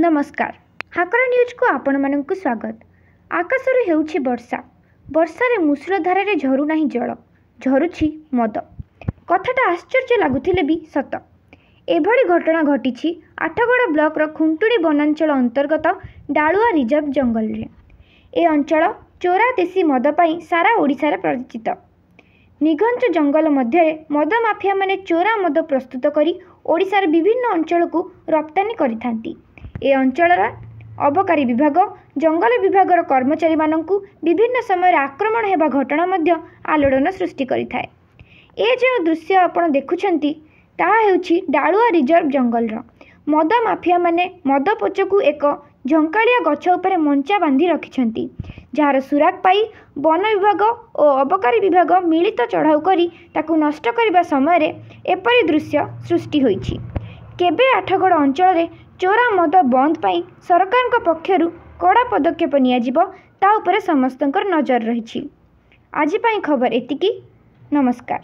ନମସ୍କାର, ହାକରା ନ୍ୟୁଜ୍କୁ ଆପଣମାନଙ୍କୁ ସ୍ୱାଗତ। ଆକାଶରୁ ହେଉଛି ବର୍ଷା, ବର୍ଷାରେ ମୂଷଳଧାରାରେ ଝରୁନାହିଁ ଜଳ, ଝରୁଛି ମଦ। କଥାଟା ଆଶ୍ଚର୍ଯ୍ୟ ଲାଗୁଥିଲେ ବି ସତ। ଏଭଳି ଘଟଣା ଘଟିଛି ଆଠଗଡ଼ ବ୍ଲକର ଖୁଣ୍ଟୁଣି ବନାଞ୍ଚଳ ଅନ୍ତର୍ଗତ ଡାଳୁଆ ରିଜର୍ଭ ଜଙ୍ଗଲରେ। ଏ ଅଞ୍ଚଳ ଚୋରା ଦେଶୀ ମଦ ପାଇଁ ସାରା ଓଡ଼ିଶାରେ ପରିଚିତ। ନିଘଞ୍ଚ ଜଙ୍ଗଲ ମଧ୍ୟରେ ମଦ ମାଫିଆମାନେ ଚୋରା ମଦ ପ୍ରସ୍ତୁତ କରି ଓଡ଼ିଶାର ବିଭିନ୍ନ ଅଞ୍ଚଳକୁ ରପ୍ତାନୀ କରିଥାନ୍ତି। ଏ ଅଞ୍ଚଳର ଅବକାରୀ ବିଭାଗ, ଜଙ୍ଗଲ ବିଭାଗର କର୍ମଚାରୀମାନଙ୍କୁ ବିଭିନ୍ନ ସମୟରେ ଆକ୍ରମଣ ହେବା ଘଟଣା ମଧ୍ୟ ଆଲୋଡ଼ନ ସୃଷ୍ଟି କରିଥାଏ। ଏ ଯେଉଁ ଦୃଶ୍ୟ ଆପଣ ଦେଖୁଛନ୍ତି, ତାହା ହେଉଛି ଡାଳୁଆ ରିଜର୍ଭ ଜଙ୍ଗଲର। ମଦ ମାଫିଆମାନେ ମଦ ପୋଚକୁ ଏକ ଝଙ୍କାଳିଆ ଗଛ ଉପରେ ମଞ୍ଚା ବାନ୍ଧି ରଖିଛନ୍ତି, ଯାହାର ସୁରାକ ପାଇ ବନ ବିଭାଗ ଓ ଅବକାରୀ ବିଭାଗ ମିଳିତ ଚଢ଼ାଉ କରି ତାକୁ ନଷ୍ଟ କରିବା ସମୟରେ ଏପରି ଦୃଶ୍ୟ ସୃଷ୍ଟି ହୋଇଛି। କେବେ ଆଠଗଡ଼ ଅଞ୍ଚଳରେ ଚୋରା ମଦ ବନ୍ଦ ପାଇଁ ସରକାରଙ୍କ ପକ୍ଷରୁ କଡ଼ା ପଦକ୍ଷେପ ନିଆଯିବ, ତା ଉପରେ ସମସ୍ତଙ୍କର ନଜର ରହିଛି। ଆଜି ପାଇଁ ଖବର ଏତିକି। ନମସ୍କାର।